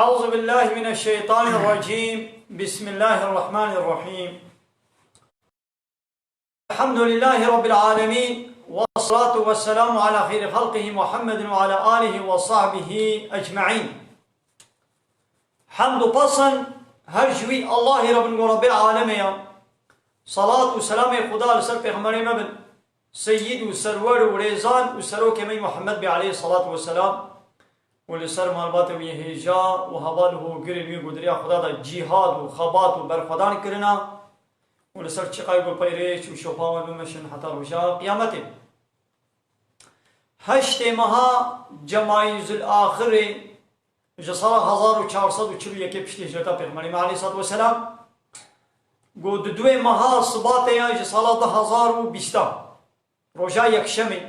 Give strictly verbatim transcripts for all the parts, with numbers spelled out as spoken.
أعوذ بالله من الشيطان الرجيم. بسم الله الرحمن الرحيم. الحمد لله رب العالمين، والصلاة والسلام على خير خلقه محمد وعلى آله وصحبه أجمعين. Hemd û pesan her ji wî Allahê re bin ku Rebbê alemê ya. Salat û selamê Xuda li ser Pêxemberê me bin, Seyyid û Serwer û Rêzan û Serokê me Muhammed bê aleyhî salatu ve selam û li ser malbatê wî hêja û heval û hogirên wî ku di riya Xuda de cîhad û xebat û berxwedan kirina û li ser çiqay ku peyrêç û şopa wan bimeşin heta roja qiyametê. Heştê meha Cemayîzul Axirê ji sala hezar û çar sed û çil û yekê piştî hicreta Pêxemberê me aleyhî salatu ve selam, ku di duê meha Sibatê ya ji sala du hezar û bîsta, roja yekşemê,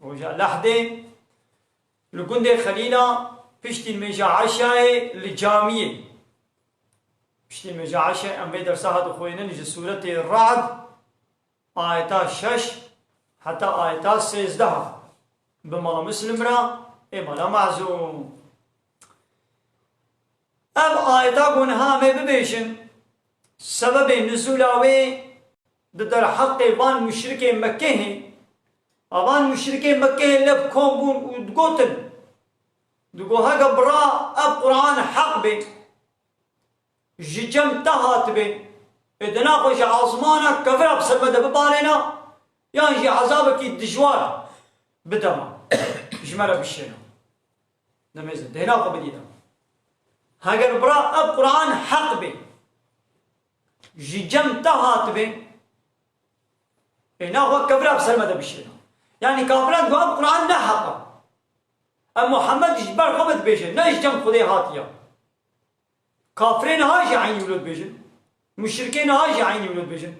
roja lehdê, li gundê Xelîla piştî nimêja eşayê li camiyê. Piştî nimêja eşayê em vê dersa hatixwînin ji sûretê Ra'd, ayeta şeş heta ayeta sêzdeh. Bi mala Muslim re, ê mala Mezûm. Ev ayeta ku niha em ê bibêjin, sebebê nizûla wê di derheqê van muşrikê Mekkehê, a van muşrikê Mekkehê lev kom bûn û digotin, digo heke bira ev Quran heq bê, ji cem te hatibê, ê di naxwe ji ezmana kevira bi ser me de bibarêna, yan jî ezabekî dijwar bide me, ji me re bişêne. Demê zin, dêna xwe bidî de. Heger bira ev Quran heq bê, ji cem te hatibê, ê naxwe kevira bi ser me de bişêne. Yanî kafiran digo ev Quran ne heq e. Ev Muhammed ji ber xwe me dibêje, ne ji cem Xwedê hatiye. Kafirê niha jî eynî wilo dibêjin. Muşrikê niha jî eynî wilo dibêjin.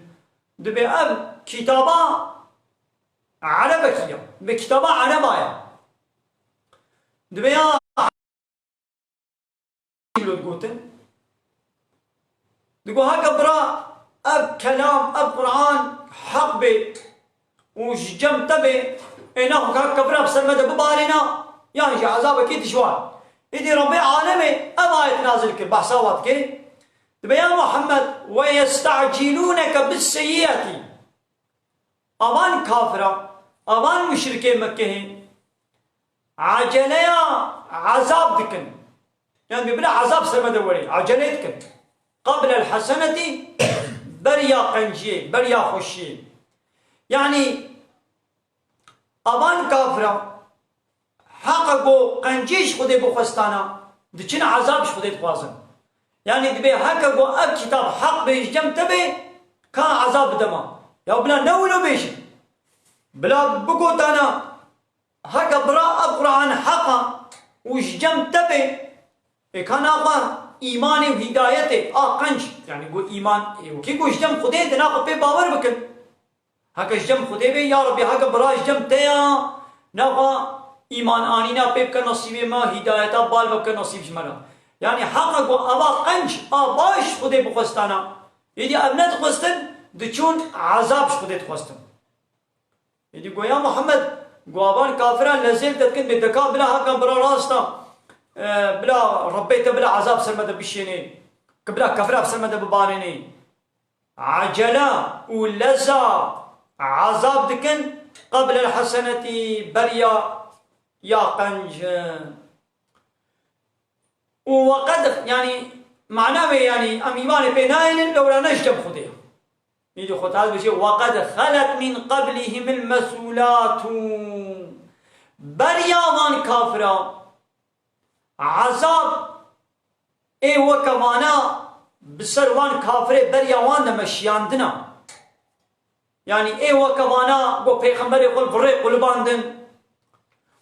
Dibê ev kitaba Erebekî ya. Dibê kitaba Ereba ya. Dibê ya wilo digotin. Digo heke bira ev kelam, ev Quran heq bê, û ji cem te bê, ê naxwe ka kevira bi ser me de bibarêna, yan jî ezabekî dijwar. Îdî Rebbê alemê ev ayet nazil kir, behsa wa dike. Dibe ya Muhammed, "Ve yesta'cilûneke bis-seyyi'etî." Avan kafira, avan muşrikê Mekkehê, Aceleya ezab dikin. Yani bila ezab ser me de were. Acele dikin. Qablel hesenetî, beriya qenciyê, beriya xweşiyê. Yani avan kafira, heqa ku qenciyê ji Xwedê bixwestana, diçin ezab ji Xwedê dixwazin. Yani dibê heke ku ev kitab heq bê ji cem te bê, ka ezab bidema. Ya bila ne wilo bêjin. Bila bigotana, Heke bira ev Quran heq e û ji cem te bê, ê ka naxwe îmanê û hîdayetê a qenc, yani ku îman, ê wekî ku ji cem Xwedê de naxwe pê bawer bikin. Heke ji cem Xwedê bê, ya Rebbî, heke bira ji cem te ya, naxwe îman anîna pê bike nesîbê me, hîdayeta bal ve bike nesîb ji me re. Yani heq e ku eva qenc a baş Xwedê bixwestana. Êdî ev nedixwestin, diçûn ezab ji Xwedê dixwestin. Êdî go ya Muhammed, go avan kafiran lezêl te dikin, bê deka bila hakan bira rast a, e, bila Rebbê te bila ezab ser me de bişênê, ki bila kefira bi ser me de bibarênê. Acele û leza ezab dikin, qeblel hesenetî, beriya ya qenc. Û weqed, yani, mana wê, yani, em îmanê pê nayênin, lewra ne ji cem Xwedê ye. Îdî Xwedê dibêje, "Weqed xelet min qeblihimil mesûlatu." Beriya van kafira, ezab ê weke vana bi ser van kafirê beriya wan de meşiyandina. Yani ê weke vana ku pêxemberê xwe li virê qulibandin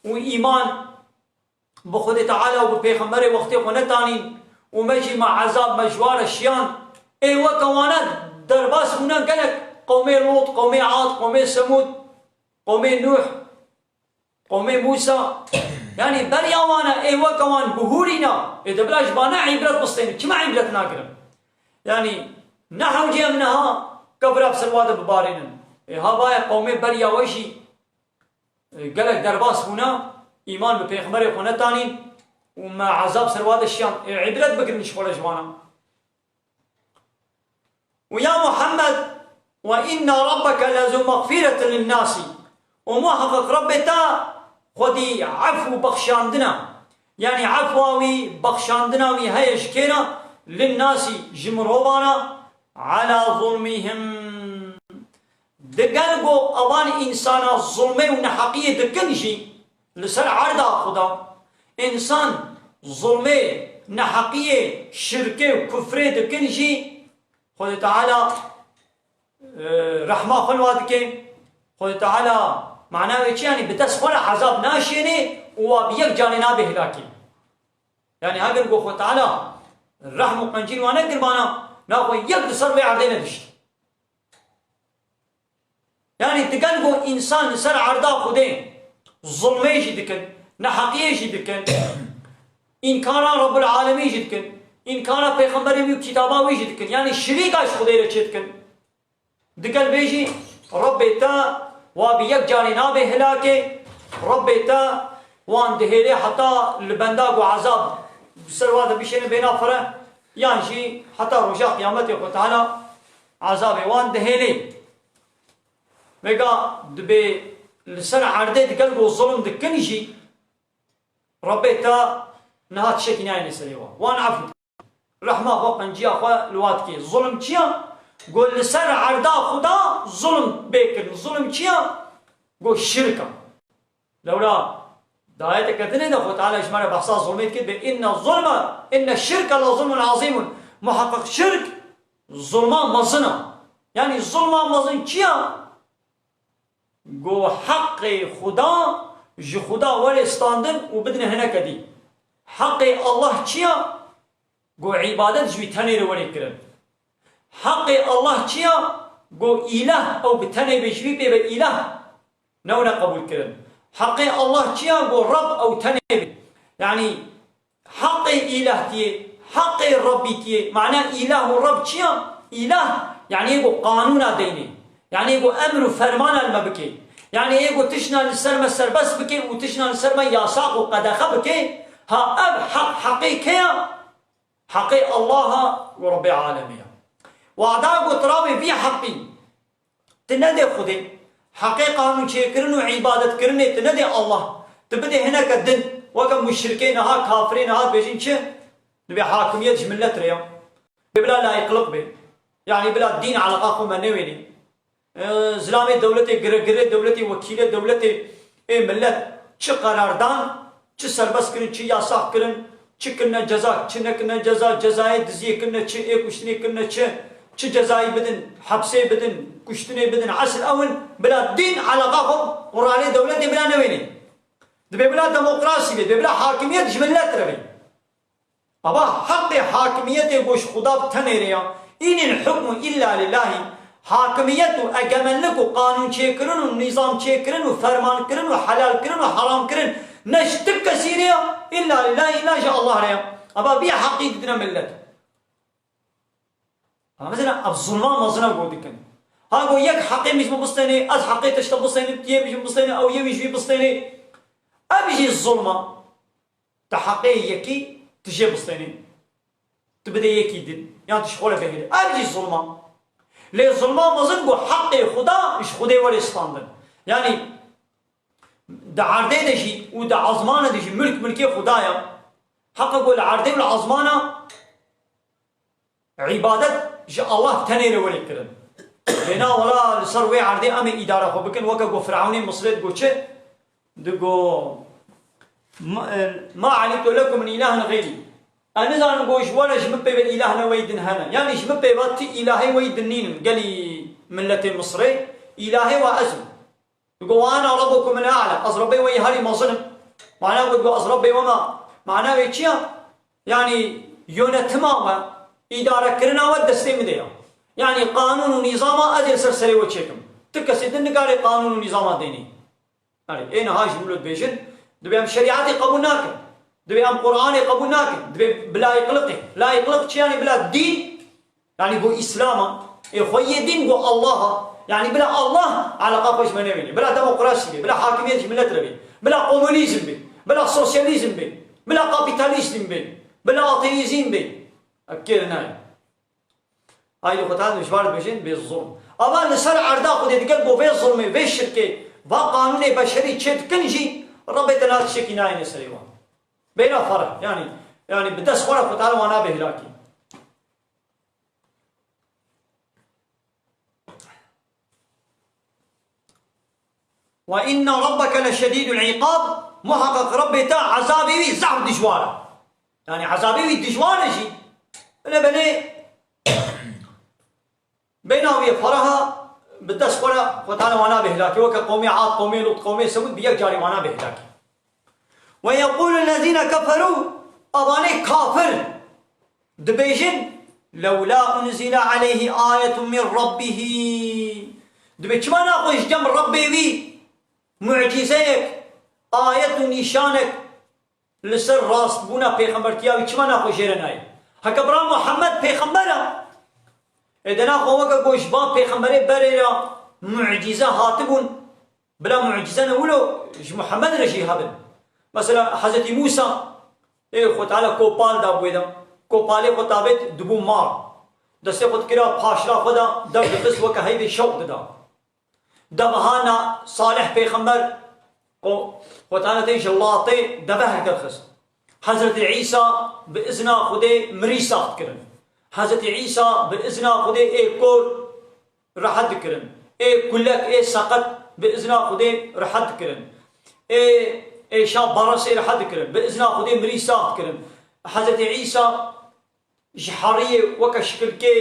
û îman bi Xwedê Teala û bi Pêxemberê wextê xwe netanîn û me jî me ezab me ji wan re şiyan. Ê weke wane derbas bûne gelek qewmê Lût, qewmê Ad, qewmê Semûd, qewmê Nûh, qewmê Mûsa. Yanî beriya wane ê weke wan bihûrîna, ê de bila ji wane îbret bistêne. Çima îbret nagirin? Yanî ne hewce em niha kevira bi ser wa de bibarînin. Ê ha vaye qewmê beriya we jî gelek derbas bûne, îman bi pêxemberê xwe netanîn û me ezab ser wa de şiyan. Ê, îbret bigirin ji xwe re ji wana. Û ya Muhammed, "Ve inna rabbeke lezu mexfîretin linnasî." Û muheqeq Rabbê te xwedî efw û bexşandina. Yanî efwa wî, bexşandina wî heye ji kê re? Linnasî, ji mirovan re, ala zulmihim. Digel ku evan însana zulmê û neheqiyê dikin jî li ser erda Xuda, însan zulmê, neheqiyê, şirkê û kufrê dikin jî, Xwedê Teala, e, rehma xwe li wa dike. Xwedê Teala mana wê çi, yanî bi dest xwe re ezab naşêne û wa bi yek carê nabe hilakê. Yanî heger ku Xwedê Teala rehm û qencî li wa nekiribana, naxwe yek li ser wê erdê nedişt. Yanî digel ku însan li ser erda Xwedê zulmê jî dikin, neheqiyê jî dikin, înkara Rabbul Alemîn jî dikin, înkara Pêxemberê wî û kitaba wî jî dikin, yanî şirîka ji Xwedê re çê dikin. Digel vê jî Rabbê te wa bi yek carê nabe hilakê, Rabbê te wan dihêlê heta li benda ku ezab bi ser wa de bişêne bêna fire, yan jî heta roja qiyametê Xwedê Teala ezabê wan dihêlê. Vêga dibê li ser erdê digel ku zulm dikin jî, Rabbê te niha tişekî nayêne serê wan. Wan efû dike. Rehma xwe, qenciya xwe li wa dike. Zulm çi ya? Go li ser erda Xuda zulm bê kirin. Zulm çi ya? Go şirk a. Lewra di ayeteke dinê de Xwe Teala ji me re behsa zulmê dike, dibê, "Inne zulme, inne şirke la zulmun azîmun." Muheqeq şirk zulma mezin a. Yanî zulma mezin çi ya? Go heqê Xuda ji Xuda were standin û bidine hineke dî. Heqê Allah çi ya? Go îbadet ji wî tenê re were kirin. Heqê Allah çi ya? Go îlah ew bi tenê be, ji wî pê be îlah. Ne were qebûl kirin. Heqê Allah çi ya? Go Reb ew tenê be. Yanî heqê îlahtiyê, heqê Rebbîtiyê, mana îlah û Reb çi ya? Îlah, yanî yê ku qanûna deynê, yanî yê ku emr û fermana li me bike, yanî yê ku tiştna li ser me serbest bike û tiştna li ser me yasaq û qedexe bike, ha ev heq, heqê kê ya? Heqê Allah a û Rebbê alemê ya. Wada ku tu rabê vî heqî, tu nedê Xwedê, heqê qanûn çêkirin û îbadetkirinê tu nedê Allah, tu bidê hineke din, weke muşrikê niha, kafirê niha dibêjin çi? Dibê hakimiyet ji millet re ya. Dibê bila layiqliq bê. Yanî bila dîn eleqa xwe me newênê. E, zilamê dewletê, giregirê dewletê, wekîlê dewletê, ê millet çi qerar dan, çi serbest kirin, çi yasax kirin, çi kirine ceza, çi nekirine ceza, cezayê diziyê kirine çi, ê kuştinê kirine çi, çi cezayî bidin, hepsê bidin, kuştinê bidin, esil ew in bila dîn eleqa xwe quralê dewletê bila newênê. Dibê bila demokrasî bê, dibê bila hakimiyet ji millet re bê. Aba heqê hakimiyetê go ji Xuda bi tenê re ya. Înil hukmu illa lillahî. Hakimiyet û egemenlik û qanûnçêkirin û nîzamçêkirin û fermankirin û helalkirin û heramkirin ne ji ti kesî re ya, illa lillahî, illa ji Allah re ya. Aba vî heqî didine millet. Ama mesela ev zulma mezina go dikin. Ha go yek heqê min ji min bistênê, ez heqê te ji te bistênim, tu yê min ji min bistênê, ew yê wî ji wî bistênê. Ev jî zulma. Tu heqê yekî tu jê bistênî, tu bidê yekî din, yan tu ji xwe re bihêlî. Ev jî zulma. Lê zulma mezin ku heqê Xuda ji Xwedê were standin. Yanî di erdê de jî û di ezmana de jî milk milkê Xuda ya. Heqa ku li erdê û li ezmana Îbadet ji Allah tenê re were kirin. Lê na wela li ser wê erdê em ê îdara xwe bikin, weke ku Firewnê Misrê digot çi? Digot, "Ma, ma alimtu lekum min ilahin xeyrî." Ez nizanim ku ji we re ji min pê ve îlah ne wey din hene. Yanî ji min pê ve ti îlahê wey din nînin. Gelî miletê Misrê, îlahê we ez im. Digo, "Ve ene rabbukumul a'la." Ez Rebbê we yê herî mezin im. Mana ku digo, "Ez Rebbê we me." Mana wê çi ya? Yanî yönetima we, îdarekirina we destê min de ya. Yanî qanûn û nîzama ez ê li ser serê we çêkim. Ti kesê din nikare qanûn û nîzama deynê. Yanî ê niha jî min lo dibêjin, dibê em şerîetê qebûl nakin. Dibê em Qur'anê qebûl nakin. Dibê bi layîqliqê. Layîqliq çi yanî bila dîn? Yanî go Îslam a, ê xwe yê dîn go Allah a. Yanî bila Allah eleqa xwe ji me newênê. Bila demokrasî bê, bila hakimiyet ji milet re bê, bila komunîzm bê, bila sosyalîzm bê. Bila kapîtalîzm bê, bila ateîzm bê. Ev kêr nayê. Aydî Xwedê ji wan dibêjin bê zulm. Ava li ser erda Xwedê digel bo vê zulmê, vê şirkê, va qanûnê beşerî çê dikin jî, Rebbê Teala tiştekî nayêne serê wan. Bêna fereh, yanî, yanî bi dest xwe re Xwedê wan nabe hilakî. Ve inne rabbeke leşedîdul îqab, muhaqqaq Rebbê te ezabê wî zehf dijwar e. Yanî ezabê wî dijwar e jî. Bile belê bêna wî feraha bi dest xwe re Xwedê wan nabe hilakî. Weke qewmê Ad, qewmê Lût, qewmê Semûd bi yek carî wan nabe hilakî. Ve yeqûlul lezîne keferû, avanê kafir dibêjin, lewlâ unzile aleyhî ayetun min rabbihî. Dibê çima naxwe ji cem Rebbê wî mucîzeyek, ayet û nîşanek li ser rastbûna pêxembertiya wî çima naxwe jê re nayê? Heke bira Muhammed pêxember e, ê de naxwe weke ku ji van pêxemberê berê re mucîze hatibûn, bila mucîze ne wilo ji Muhammed re jî hebin. Mesela Hezretî Mûsa, ê Xwe Teala kopal da wê de. Kopalê xwe tavêt dibû mar. Destê xwe dikira paşra xwe de, dev dixist weke heyvê şewq dida. Dev hana Salih pêxember, o Xwe Teala tê ji latê devehek derxist. Hezretî Îsa bi izna Xwedê mirî sax dikirin. Hezretî Îsa bi izna Xwedê ê kor rehet dikirin. Ê kulek, ê seqet bi izna Xwedê rehet dikirin. Ê, ê şa baresê rehet dikirin. Bi izna Xwedê mirî sax dikirin. Hezretî Îsa ji heriyê weke şikilkê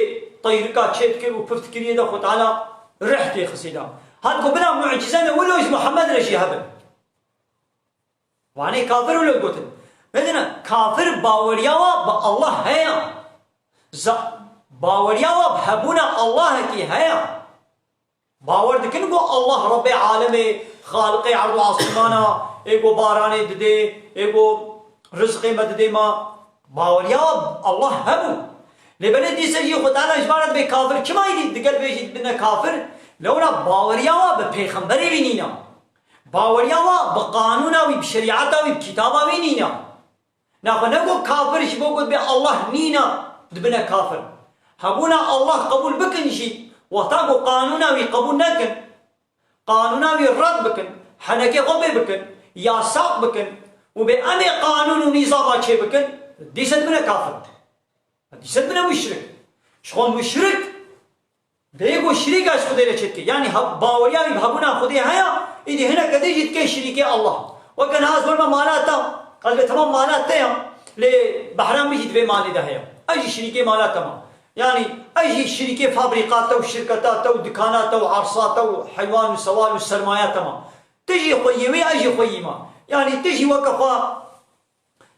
teyrika çê dikir û pif dikiriyê de Xwe Teala rih tê xisê de. Hat ku bila mucîze ne wilo ji Muhammed re jî hebin. Wanê kafir wilo gotin. Bidine, kafir baweriya wa bi Allah heye. Za-, baweriya wa bi hebûna Allahekî heye. Bawer dikin ku Allah Rebbê alemê, Xaliqê erd û asmana, ê ku baranê didê, ê ku rizqê me didê me. Baweriya wa bi Allah hebû. Lê belê dîse jî Xwe Teala ji wan re dibê kafir. Çima êdî digel vê jî dibine kafir? Lewra baweriya wa bi pêxemberê wî nîne. Baweriya wa bi qanûna wî, bi şerîeta wî, bi kitaba wî nîne. Naxwe ne ku kafir ji bo ku dibê Allah nîne dibine kafir. Hebûna Allah qebûl bikin jî, wexta ku qanûna wî qebûl nekin, qanûna wî red bikin, henekê xwe pê bikin, yasaq bikin û bê em ê qanûn û nîzama çê bikin, dîse dibine kafir. Dîse dibine muşrik. Ji xwe muşrik, Dê ku şirîka ji Xwedê re çêdike. Yanî he-, baweriya wî bi hebûna Xwedê heye, îdî hineke dî jî dike şirîkê Allah. Weke niha ez werme mala te, ez bê temam mala te ya, lê behra min jî di vê malê de heye. Ez jî şirîkê mala te me. Yanî ez jî şirîkê fabrîka te û şirketa te û dikana te û arsa te û heywan û sewal û sermaya te me. Tu jî xweyî wî, ez jî xweyî me. Yanî tu jî weke xwe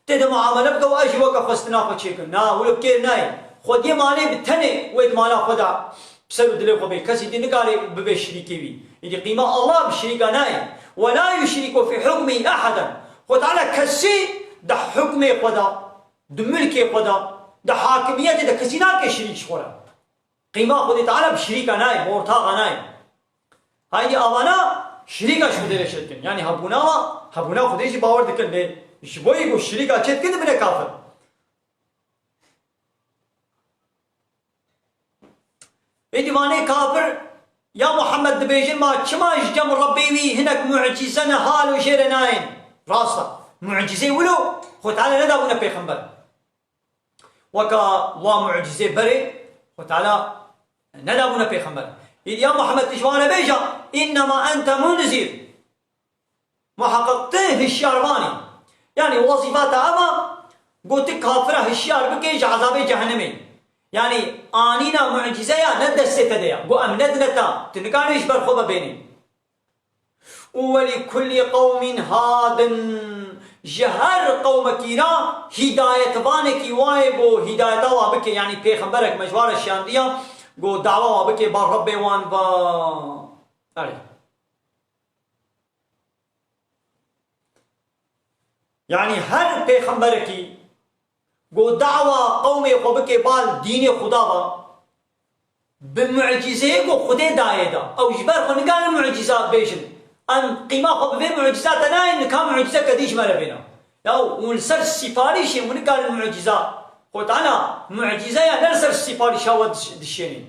Tê de muamele bike û ez jî weke xwestina xwe çêkim. Na, wilo kêr nayê. Xwediyê malê bi tenê wê di mala xwe de bi ser û dilê xwe bê. Kesî dî nikare bibe şirîkê wî. Îdî qîma Allah bi şirîka nayê. "Ve la yuşriku fî hukmî ehaden." Xwe Teala kesî di hukmê xwe de, di milkê xwe de, di hakimiyetê de kesî nake şirîk ji xwe re. Qîma Xwedê Teala bi şirîka nayê, bi ortaxa nayê. Haydî avana şirîka ji Xwedê re çêdikin. Yanî hebûna wa, hebûna Xwedê jî bawer dikin. Lê ji bo yê ku şirîka çêdikin dibine kafir. Êdî vanê kafir, ya Muhammed dibêjin ma çima ji cem Rebbê wî hinek mucîze ne halo jê re nayên. Rast e. Mucîzê wilo Xwedê Teala nedabûne pêxember. Weka wa mucîzê berê, Xwe Teala nedabûne pêxember. Îdî ya Muhammed tu ji wan re bêje, "Înnema ente munzir." Muheqeq tu hişyarvan î. Yanî wezîfa te ev e, got tu kafira hişyar bike ji ezabê cehennemê. Yanî anîna mucîzeya ne destê te de ye. Got em nedine te, tu nikarî ji ber xwe ve bênî. Û welî kullî qewmîn hadin, ji her qewmekî re hîdayetvanekî wayê ku hîdayeta wa bike, yanî pêxemberek me ji wa re şiyandiya, ku dawa wa bike ba Rebbê wan va. Erê. Yanî her pêxemberekî ku dawa qewmê xwe bike bal dînê Xuda ve, bi mucîzeyê ku Xwedê dayê de. Ew ji ber xwe nikarin mucîza bêjin. Em qîma xwe bi vê mucîza te nayên, nika mucîze kedî ji me re bêne. Ew, hûn li ser sîparîşê hûn nikarin mucîza. Xwe Teala mucîzeya ne li ser sîparîşa we diş-, dişênî.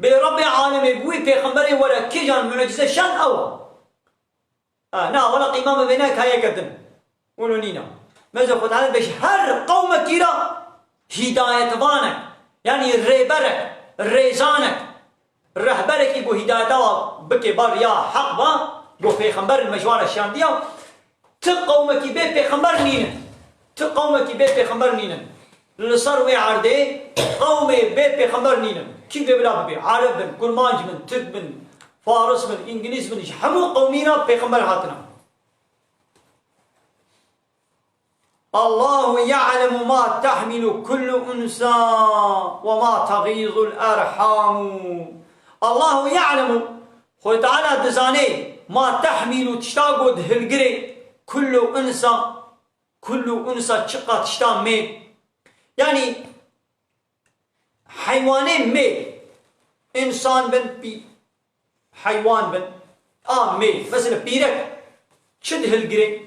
Bê Rebbê alemê bi wî pêxemberê were kîjan mucîze şan ew e. Ha, na, wela qîma me vêne kayeke din. Wilo nîna. Meze Xwe Teala bêj her qewmekî ra hîdayetvanek, yanî rêberek, rêzanek, rehberekî ku hîdayeta wa bike bar ya heq ba, ku pêxember me ji wan re şandiya, ti qewmekî bê pêxember nînin. Ti qewmekî bê pêxember nînin. Li ser wê erdê qewmê bê pêxember nînin. Kî vê bila bibê? Ereb bin, kurmanc bin, tirk bin, faris bin, îngilîz bin, ji hemû qewmî re pêxember hatine. Allahu ya'lemu ma tahmilu kullu unsa ve ma taghîzul erhamu. Allahu ya'lemu, Xwedê Teala dizane, ma tahmilu, tişta ku dihilgire, kullu unsa, kullu unsa, çiqa tişta mê. Yanî, heywanê mê, însan bin, pî-, heywan bin, a mê, mesela pîrek, çi dihilgire?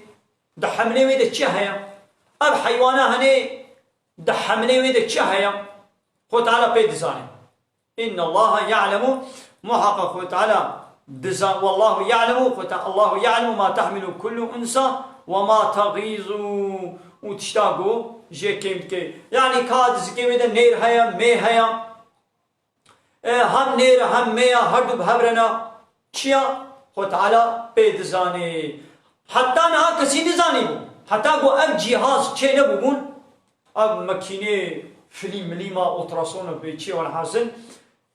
Di hemlê wê de çi heye? Ev heywana hene, di hemlê wê de çi heye? Xwe Teala pê dizane. Inna Allaha ya'lemu, muhaqqaq Xwe Teala diza-, wallahu ya'lemu, Xwe Te-, Allahu ya'lemu ma tahmilu kullu unsa ve ma taghîzu, û tişta ku jê kêm dike. Yanî ka di zikê wê de nêr heye, mê heye. E, hem nêr e, hem mê ya, her du bi hev re ne. Çiya? Xwe Teala pê dizane. Heta niha kesî nizanîbû. Heta ku ev cîhaz çê nebûbûn, ev mekînê filî milîma, ultrasona bê çi wan hazin,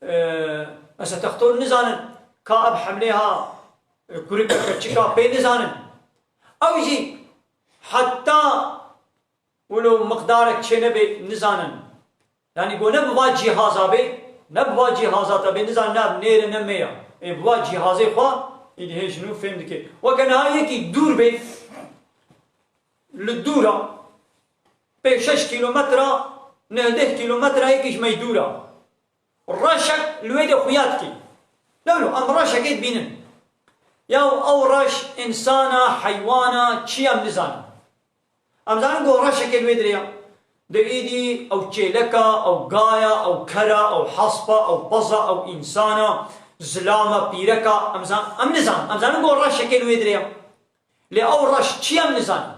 e, mesela textor nizanin ka ev hemlê ha, e, kurikeke çika pê nizanin. Ew jî heta wilo miqdarek çê nebê nizanin. Yanî go ne bi va cîhaza bê, ne bi va cîhaza te bê, nizanin ne ev nêr e ne mê ya. Ê bi va cîhazê xwe, îdî hê ji nû fêm dike. Weke niha yekî dûr bê, li dûra, pê şeş kîlometra, neh deh kîlometra yekî ji me dûra. Reşek li wê de xuya dikî. Lewlo, em reşekê dibînin. Ya ew reş, însana, heywana, çi em nizanin. Em zanin ku reşekê li wê dirê ya. Di êdî ew çêleka, ew gaya, ew kera, ew hespa, ew peza, ew însana, zilama, pîreka, em zan-, em nizanin. Em zanin ku reşekê li wê dirê ya. Lê ew reş çi em nizanin.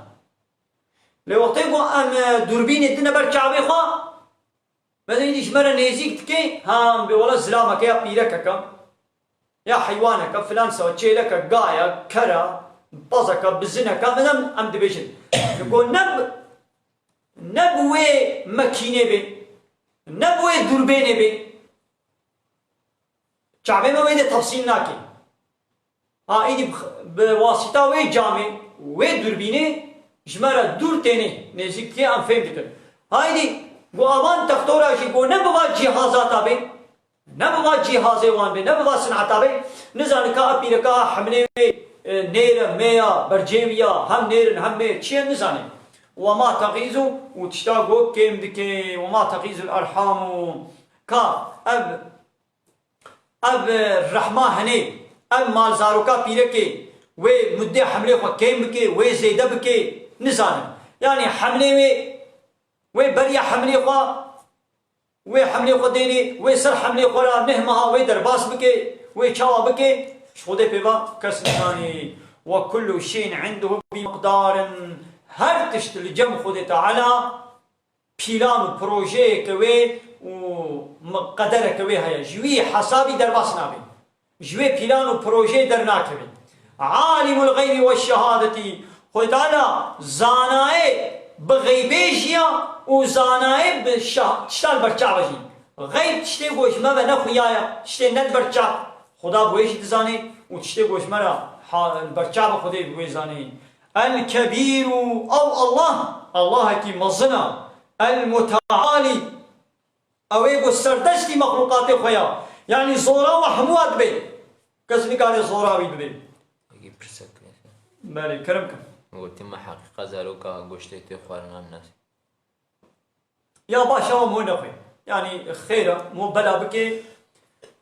Lê wextê ku em, e, dûrbînê dine ber çavê xwe, mesela êdî ji me re nêzîk dike, ha, em bê wela zilameke ya pîrekeke, ya heywaneke, filan sewa, çêleke, gaya, kera, pezeke, bizineke, mesela em dibêjin. Ji ku ne bi, ne bi wê mekînê bê, ne bi wê dûrbênê bê, çavê me wê de tefsîl nake. Ha, îdî bi, bi wasîta wê camê, wê dûrbînê ji me re dûr tênê, nêzîk tê em fêm dikin. Ha, îdî ku avan textora jî ku ne bi va cîhazata bê, ne bi va cîhazê wan bê, ne bi va sineta bê, nizane ka ev pîreka ha hemlê wê, e, nêr e, mê ya, bercê wî ya, hem nêr in, hem mê, çi ye nizane. Wema teğîzu, û tişta ku kêm dike, wema teğîzul erhamu. Ka ev Ev, e, rehma henê, ev malzaroka pîrekê, wê muddê hemlê xwe kêm bike, wê zêde bike, nizanin. Yanî hemlê wê, wê beriya hemlê xwe, wê hemlê xwe dênê, wê ser hemlê xwe ra neh meha wê derbas bike, wê çawa bike, ji Xwedê pê ve kes nizanî. Ve kullu şeyin indehu bi miqdarin. Her tişt li cem Xwedê Teala pîlan û projeyeke wê û mi-, qedereke wê heye. Ji wî hesabî derbas nabe. Ji wê pîlan û projeyê dernakeve. Alimul gaybi ve şehadeti. Xwedê Teala zanayê bi xeybê jî ya û zanayê bi şah-, tiştan berçav e jî. Xeyb tiştê ku ji me ve ne xuya ye, tiştê ne li berçav. Xuda bi wê jî dizanê û tiştê ku ji me re ha-, li berçav e Xwedê bi wê zanê. El Kebîru, ew Allah, Allahekî mezin e. El Mutealî, ew ê ku serdestî mexlûqatê xwe ya. Yanî zora we hemû wa dibe. Kes nikare zora wî bibe. Yekî pirsek. Belê, kerem kin. Gotin me heqîqa zaroka goştê tê xwarin em nasî. Ya baş ew mo nexwe. Yanî xêr e, mo bela bike,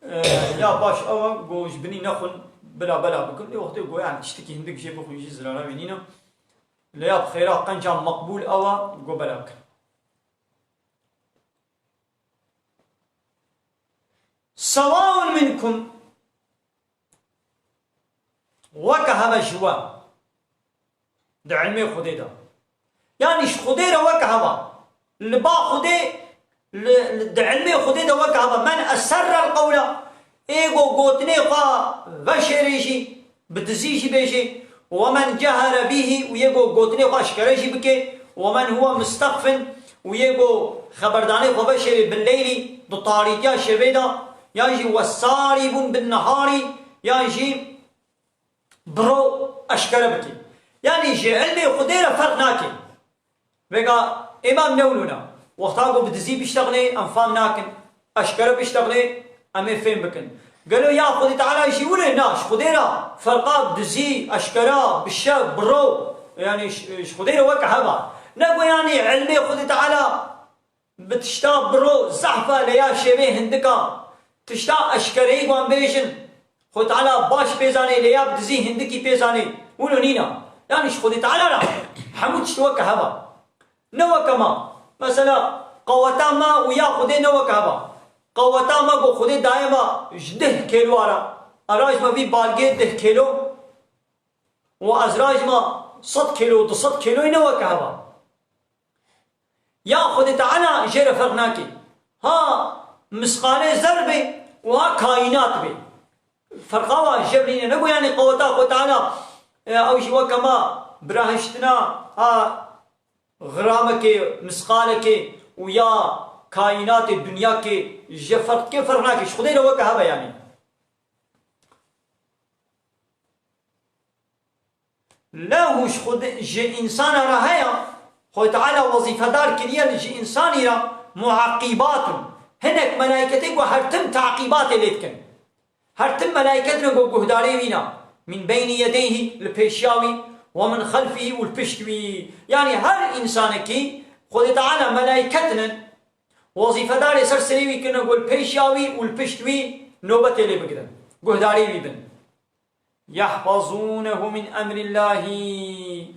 e, ya baş ew e, go ji binî nexwin, bila bela bikin. Lê wextê go, yanî tiştekî hindik jê bixwin jî zirara wê nîne. Lê ya bi xêra qenca meqbûl ew e, go bela bikin. Sewaun minkum, weke hev e ji we di ilmê Xwedê de. Yanî ji Xwedê re weke hev e. Li ba Xwedê, li, li, di ilmê Xwedê de weke hev e. Men eserrel qewla, ê go gotinê xwe veşêrê jî, bi dizî jî bêjê, we men cehare bîhî, û yê go gotinê xwe eşkere jî bike, we men huwe mustexfin, û yê go xeberdanê xwe veşêrê bin leylî, di tarîtiya şevê de, yan jî we sarîbûn bin neharî, yan jî bi ro eşkere bike. Yanî ji ilmê Xwedê re ferq nake. Vêga êma em ne wilo ne. Wexta ku bi dizî biştexilê, em fam nakin. Eşkere biştexilê, em ê fêm bikin. Gelo ya Xwedê Teala jî wilo na, ji Xwedê re ferqa dizî, eşkera, bi şev, bi ro, yanî ji, ji Xwedê re weke hev e. Ne ku yanî ilmê Xwedê Teala bi tişta bi ro zehf e, lê ya şevê hindik e. Tişta eşkereyî wan bêjin. Xwedê Teala baş pê zanê, lê ya bi dizî hindikî pê zanê. Wilo nîna. Yanî ji Xwedê Teala re hemû tişt weke hev e. Ne weke me. Mesela, qeweta me û ya Xwedê ne weke hev e. Qeweta me ku Xwedê daye me ji deh kêlo re. Eraj me vî balgê deh kêlo û ez raj me sed kêlo, du sed kêloyê ne weke hev e. Ya Xwedê Teala jê re ferq nake. Ha misqalê zerr be û ha kaînat be. Ferqa wa jê re nîne. Ne ku yanî qeweta Xwedê Teala, e, ew jî weke me birahiştina ha gramekê, misqalekê û ya kaînatê, dinyakê jê ferq dike, ferq nake. Ji Xwedê re weke hev e yanî. Lehu ji Xwedê, ji însana re heye, Xwedê Teala wezîfedar kiriye li ji însanî re muaqibatun. Hinek melayketê ku her tim taqîbatê lê dikin. Her tim melayket ne ku guhdarê wî ne. Min beynî yedeyhî, li pêşiya wî, we min xelfîhî û li pişt wî. Yanî her însanekî Xwedê Teala melayket nin, wezîfedarê ser serê wî kirine ku li pêşiya wî û li pişt wî nobetê lê bigirin. Guhdarê wî bin. Yahfazûnehu min emrillâhi.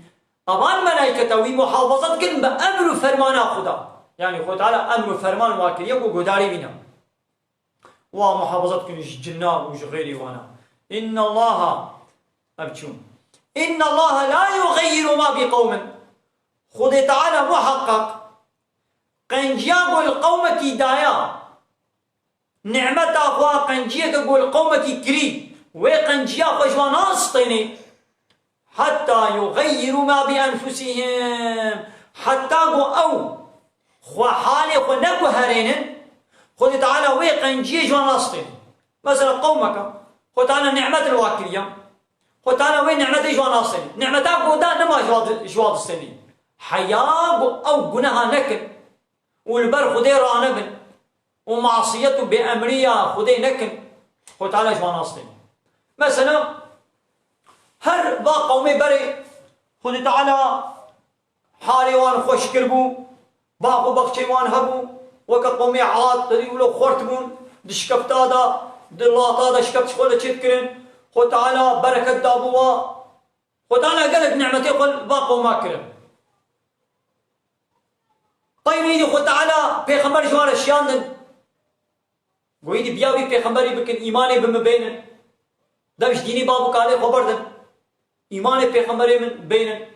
Evan melayketa wî muhafazet kirin bi emr û fermana Xuda. Yanî Xwedê Teala emr û ferman wa kiriye ku guhdarê wî ne. Wa muhafazet kirin ji cinna û ji xeyrî wana. Innallaha, ev çûn. Innallaha la yuxeyyiru ma bi qewmin. Xwedê Teala muheqqeq qenciya ku li qewmekî daya. Nimeta xwe, qenciyeke ku li qewmekî kirî, wê qenciya xwe ji wan nastênê. Heta yuxeyyirû ma bi enfusihim. Heta ku ew xwe halê xwe neguherênin, Xwedê Teala wê qenciyê ji wan nastênê. Mesela qewmeke, Xwedê Teala nimet li wa kiriye. Xwedê Teala wê nimetê ji wan nastênê. Nimeta ku da nema ji wa di-, ji wa distênê. Heya ku ew guneha nekin. û li ber Xwedê ranebin û masiyet û bêemriya Xwedê nekin, Xwedê Teala ji wan nas tê. Mesela, her va qewmê berê Xwedê Teala halê wan xweş kiribû, bax û baxçeyê wan hebû, weke qewmê Ad, Tedî û lo xwert bûn, di şikefta de, di lata de şikeftî xwe de çêdikirin, Xwedê Teala bereket dabû wa, Xwedê Teala gelek nimetê xwe li va qewma kirin. Pey wî dî Xwedê Teala pêxember ji wan re şiyandin. Goyî dî biya wî pêxemberî bikin, îmanê bi min bênin. Dev ji dînî bab û kalê xwe berdin. Îmanê pêxemberê min bênin.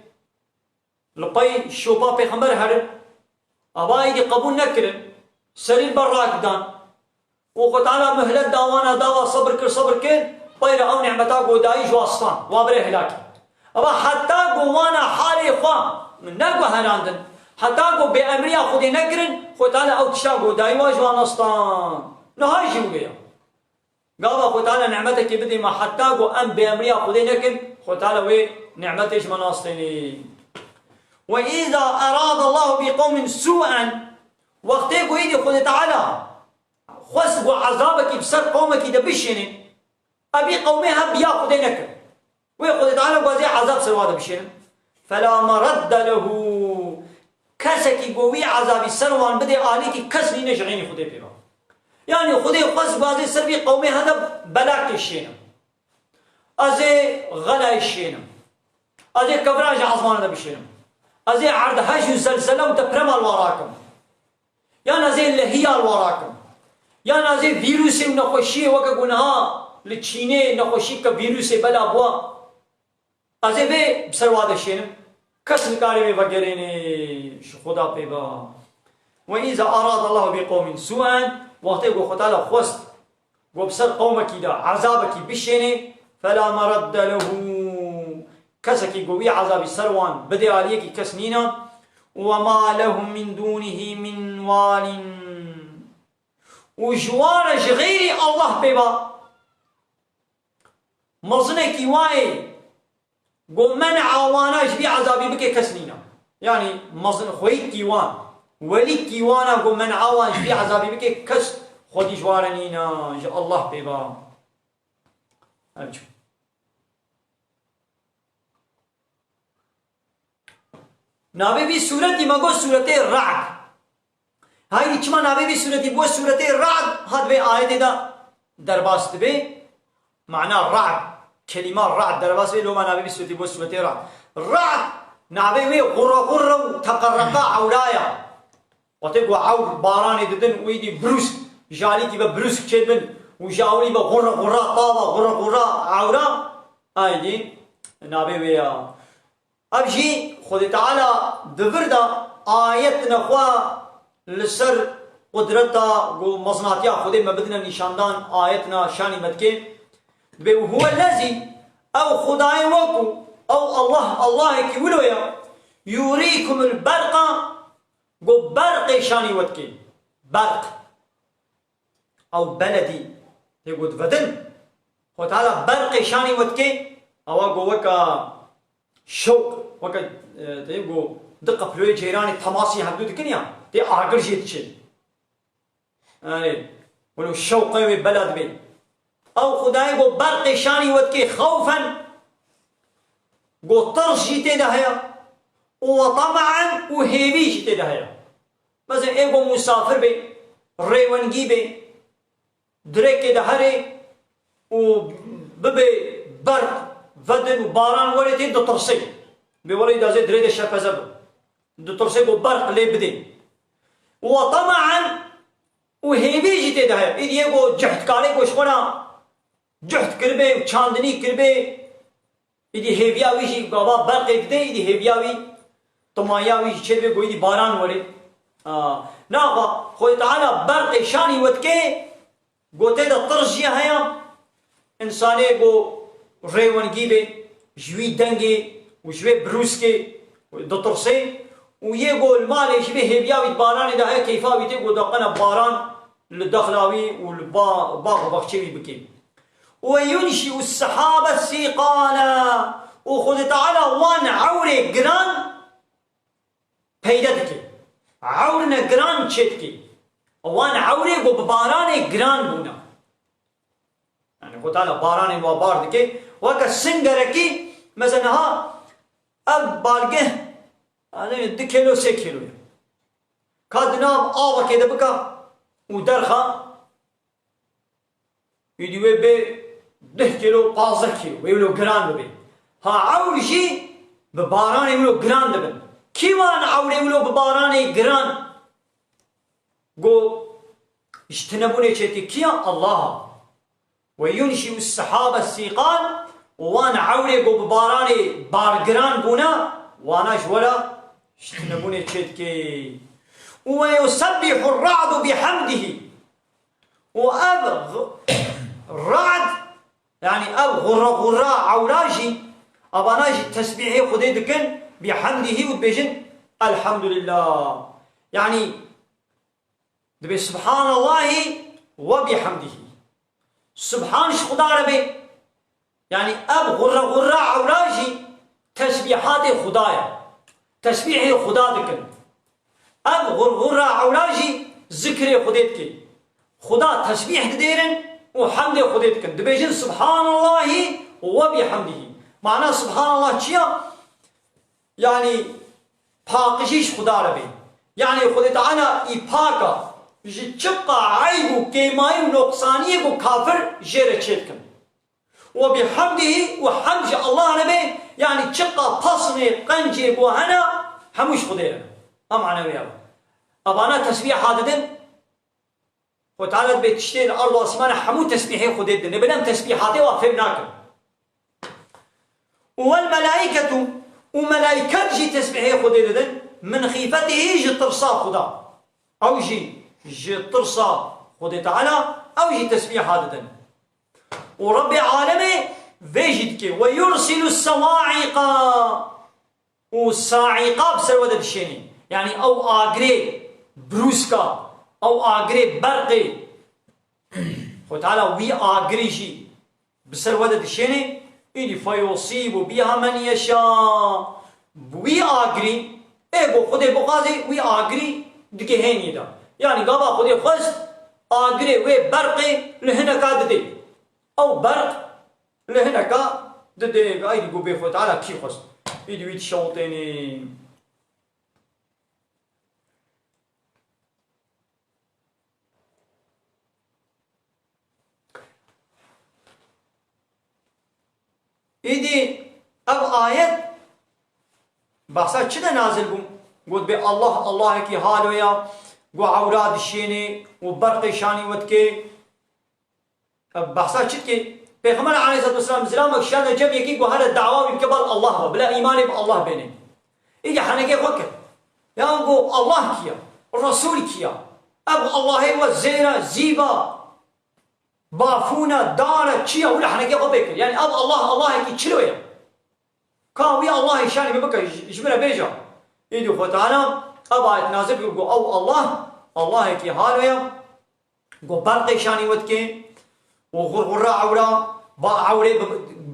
Li pey şopa pêxember herin. Ava êdî qebûl nekirin. Serî li ber rak dan. Û Xwedê Teala mihlet da wana, dawa sebir kir, sebir kir, peyre ew nimeta godayî ji wa stan, wa birê hilakî. Eva heta ku wana halê xwe neguherandin, heta ku bêemriya Xwedê nekirin, Xwedê Teala ew tişta godayî wa ji wan nestan. Niha jî wê ye. Gava Xwedê Teala nimetekê bidê me, heta ku em bêemriya Xwedê nekin, Xwedê Teala wê nimetê ji me nastênê. Ve îza erada Allahu bi qewmin sû'en, wextê ku êdî Xwedê Teala xwest ku ezabekî bi ser qewmekî de bişêne, evî qewmê hev biya Xwedê nekir. Wê Xwedê Teala gwazê ezab ser wa de bişêne. Fela meredde lehu. Kesekî ku wî ezabî ser wan bidê alîkî, kes nîne ji xênî Xwedê pê ve. Yanî Xwedê xwest gwazê ser vî qewmê hede bela kêşêne. Ez ê xelayê şênim. Ez ê kevira ji ezmana de bişênim. Ez ê erdhej û zelzele û deprema li wa rakim. Yan ez ê lehiya li wa rakim. Yan ez ê vîrusê û nexweşiyê weke ku niha li Çînê nexweşî ke vîrusê bela bûa. Ez ê vê bi ser wa de şênim. Kes nikarê vê vegerênê ji Xuda pê ba. Ve îza arada Allahu bi qewmin sûen, wextê ku Xwedala xwest ku bi ser qewmekî de ezabekî bişênê, fela meredde lehu. Kesekî ku wî ezabî ser wan bidê aliyekî kes nîna. Ve ma lehum min dûnihî min walin. Û ji wan re ji xeyrî Allah pê ba. Mezinekî wayê ku men'a wana ji vî ezabî bike kes nîna. Yanî mezin xweyîkî wan, welîkî wana ku men'a wan ji vî ezabî bike kes xwedî ji wan re nîna, ji Allah pê ba. Ev çi? Navê vî sûretî me got sûretê Ra'd. Haydî çima navê vî sûretî bû sûretê Ra'd, hat vê ayetê de derbas dibe. Mana Ra'd, kelîma Ra'd derbas be, loma navê vî sûretî bû sûretê Ra'd. Ra'd navê wê xurre xurre û teqerreqa ewra ya. Wextê ku ewr baranê didin û êdî brûsk, ji alîkî ve brûsk çêdibin û ji ewrî ve xurre xurra tava, xurre xurra ewra, aydî navê wê ya. Ev jî Xwedê Teala di vir de ayetine xwe li ser qudreta ku mezinatiya Xwedê me bidine nîşandan, ayetine şanî me dike. Dibê, huwe lezî, ew Xwedayê we ku, ew Allah, Allahekî wilo ye, yurîkumul berqa, ku berqê şanî we dike. Berq. Ew beledî tê got vedin. Xwe Teala berqê şanî we dike, ewa go weka şewq, weke, e, tê go di qeployê ceyranê temasî hevdû dikin ya, tê agir jê diçin. Erê, welo şewqê wê bela dibê. Ew Xwedayê go berqê şanî we dike xewfen, go tirs jî tê de heye, û we tamaen û hêvî jî tê de heye. Mesela ê ku musafir bê, rêwengî bê, dirêkê de herê û bibê berq vedin û baran werê tê ditirsê. Bê welê da zê dirê de şepeze bi. Ditirsê ku berq lê bidê. Û temaen û hêvî jî tê de heye. Îdî yê ku cihd karê ku ji xwe re cihd kiribê û çandinî kiribê, Îdî hêviya wî jî gava berqê didê, îdî hêviya wî, timayiya wî jî çêdibê ku îdî baran werê. A, naxwe Xwedê Teala berqê şanî we dike, gotê de tirs jî heye, însanê ku rêwengî bê, ji wî dengê û ji wê birûskê ditirsê û yê ku li malê jî bê hêviya wî di baranê de heye, keyfa wî tê ku daqene baran li dexla wî û li ba-, bax û baxçê wî bike. Ve yunşi'u s-sehâbe sîqâlâ. Û Xwedê Teala wan ewrê giran peyde dike. Ewrine giran çêdike. Wan ewrê ku bi baranê giran bûne. Yani Xwedê Teala baranê wa bar dike. Weke singerekî, mesela niha ev balgeh, yani du kilo, sê kilo ye. Ka di nav avekê de bika û derxa, Îdî wê bê deh kilo, pazdeh kilo, wê wilo giran bibe. Ha ewr jî bi baranê wilo giran dibin. Kî wan ewrê wilo bi baranê giran? Go ji tinebûnê çêdike kî ya? Allah. Ve yunşi'u s-sehâbe s-sîqal, û wan ewrê go bi baranê bargiran bûne, wana ji we re ji tinebûnê çêdike. Û ve yusebbihu r-ra'du bihemdihî. Û ev ğ-, ra'd, yanî ev xurre xurra ewra jî, evana jî tesbîhê Xwedê dikin, bi hemdihî û dibêjin, Elhamdulillah. Yanî dibê Subhanallahî ve bi hemdihî. Subhan ji Xuda re bê, Yanî ev xurre xurra ewra jî tesbîhatê Xuda ye. Tesbîhê Xuda dikin. Ev xurxurra ewra jî zikrê Xwedê dike. Xuda tesbîh didêrin û hemdê Xwedê dikin. Dibêjin Subhanallahî ve bihemdihî. Mana Subhanallah çi ya? Yanî paqijî ji Xuda re bê. Yanî Xwedê Teala î pak a. Ji çiqa eyb û kêmayî û noqsaniyê ku kafir jê re çêdikin. Ve bihemdihî û hemd ji Allah re bê, yanî çiqa pesnê qencê ku hene, Hemû ji Xwedê re ne. Ev manewiya ev. Evana tesbîha didin. Xwe Teala dibê tiştê li erd û asîmanê hemû tesbîhê Xwedê didin. Lê belê em tesbîhatê wa fêm nakin. Û wel melaîketu, û melaîket jî tesbîhê Xwedê didin, min xîfetihî, ji tirsa Xuda. Ew jî ji tirsa Xwedê Teala, ew jî tesbîha didin. Û Rebbê alemê vê jî dike. Ve yursilu sewaîqa. Û saîqa bi ser we de dişênê. Yanî ew agirê brûska, ew agirê berqê. Xwe Teala wî agirî jî bi ser we de dişênê, îdî feyusîbu biha men yeşâ. Bi wî agirî, ê ku Xwedê bixwazê, wî agirî digihênî de. Yanî gava Xwedê xwest, agirê wê berqê li hineka didê. Ew berq li hineka didê, îdî ku bê Xwedê Teala kî xwest. Îdî wî dişewitênê. Îdî ev ayet behsa çi de nazil bû? Got bê Allah, Allahekî halo ya, ku ewra dişênê û berqê şanî we dike. Ev behsa çi dike? Pêxember aleyhissalatu vesselam zilamek şiyane cem yekî ku here dawa wî bike bal Allah ve, bila îmanê bi Allah bêne. Îdî henekê xwe kir. Ya ku Allah kî ya? Resul kî ya? Ev Allahê we zêr e, zîv e, bafûn e, dar e, çi ye? Wila henekê xwe pê kir. Yanî ev Allah, Allahekî çilo ye? Ka wî Allahê şanî min bike, ji, ji min re bêje. Îdî Xwe Teala ev ayet nazil kir ku ew Allah, Allahekî halo ye, ku berqê şanî we dike û xurxurra ewra, ba ewrê bi,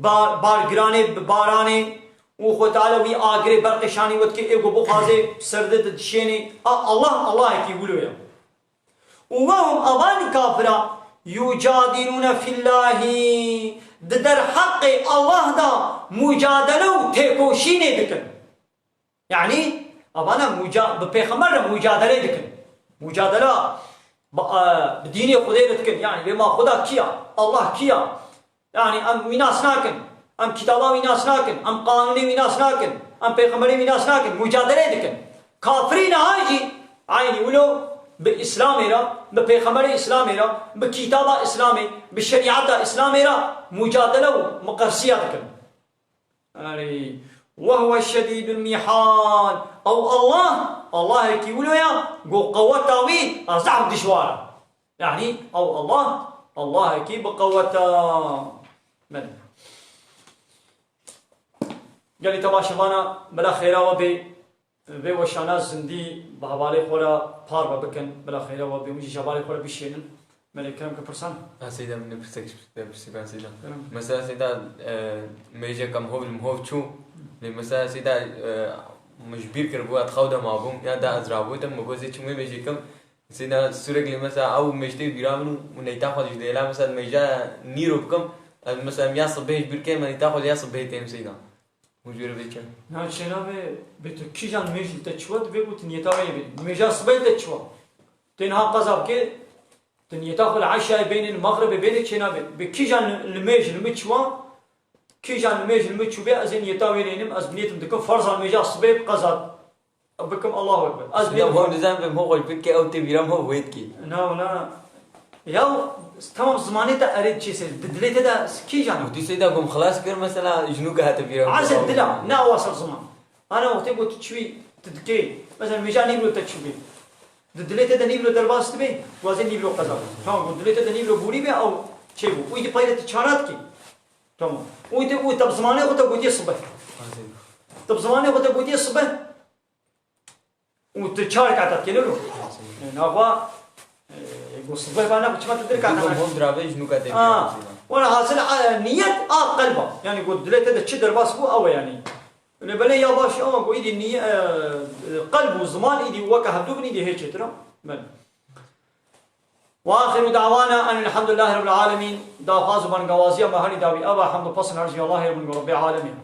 ba, bar giranê bi baranê û Xwe Teala wî agirê berqê şanî we dike, ê ku bixwazê ser de dişênê. A Allah, Allahekî wilo ye. Û wehum, avan kafira, yucadilûne fîllahî, di derheqê Allah de mucadele û têkoşînê dikin. Yanî, avana muca-, bi pêxember re mucadele dikin. Mucadela bi, e, bi dînê Xwedê re dikin. Yanî, lê ma Xweda kî ya? Allah kî ya? Yanî em wî nas nakin, em kitaba wî nas nakin, em qanûnê wî nas nakin, em pêxemberê wî nas nakin, mucadele dikin. Kafirî niha jî eynî wilo bi Îslamê re, bi pêxemberê Îslamê re, bi kitaba Îslamê, bi şerîeta Îslamê re mucadele û miqersiya dikin. Erê, we huwe şedîdul mîhal. Ew Allah, Allahekî wilo ya, ku qeweta wî a zehf dijwar e. Yanî ew Allah, Allahekî bi qewet e. Belê. Gelî temaşevana, bila xêra we bê, vê weşana zindî bi hevalê xwe re parve bikin, bila xêra we bê, hûn jî ji hevalê xwe re bişênin. Belê, kerem ke pirsan. Ha, Seyda, min pirsek ji te pirsî ben, Seyda. Kerem. Mesela, Seyda, e, mêjek em hov li hov çû. Lê mesela, Seyda, e, min ji bîr kir bû, ez xew de mabûm, ya da ez rabûtim, min got, zê çûm wê mêjê kim. Seyda, sûrek lê mesela ew mêj tê bîra min û, û neyta xwe ji dêla mesela mêja nîro bikim, ez mesela em ya sibê ji bîr kêm, neyta xwe ya sibê têm Seyda. Û jê re vê çi? Na çênabe, bê tu kîjan mêj li te çiwa, divê ku tu niyeta wê bê. Mêja sibê li te çiwa. Tê niha qeza bike, tu niyeta xwe li eşayê bênê, li mexribê bênê çênabe. Bê kîjan li mêj li min çiwa, kîjan li mêj li min çûbe, ez ê niyeta wê nênim, ez niyetim dikim, ferzan mêja sibê bi qeza bikim, Allahu Ekber. Ez Seyda, bênim. Hov nizam bim, hov xwe bike, ew tê bîra min, hov wê dikê. Na, na. Ya, tamam, zimanê te erê çê ser, di dilê te de kîjan? Û tu Seyda, gom xilas kir, mesela, jinûke hate bîra min. Azet dila, ne awa ser ziman. Ana wextê ku tu çûyî, tu dikê, mesela, mêja nîvro te çûbê. Di dilê te de nîvro derbas dibe, wazê nîvro qeza. Tamam, ku dilê te de nîvro bûrî be, ew çê bû. Wî di payre tu çara dikê. Tamam. Wî te, wî te bi zimanê xwe te gotiye sibeh. Te bi zimanê xwe te gotiye sibeh. Û tu çar kata dikê, ne lo? Naxwa, e, go sibeh bana ku çima tu dir kata. Hov dirave ji nûka te. Wala hasil, e, niyet a qelba. Yani go dilê te de çi derbas bû, ew e yani. Lê belê ya baş, ama go îdî niye, e, qelb û ziman îdî weke hevdû bin îdî hê çêtir a. Belê. Ve axiru da'wana enil hamdülillahi rabbil alemin. Daxwaz û bangawaziya me herî dawî ev e, hamd û pesn her ji Allahê bin go Rabbê alemîn.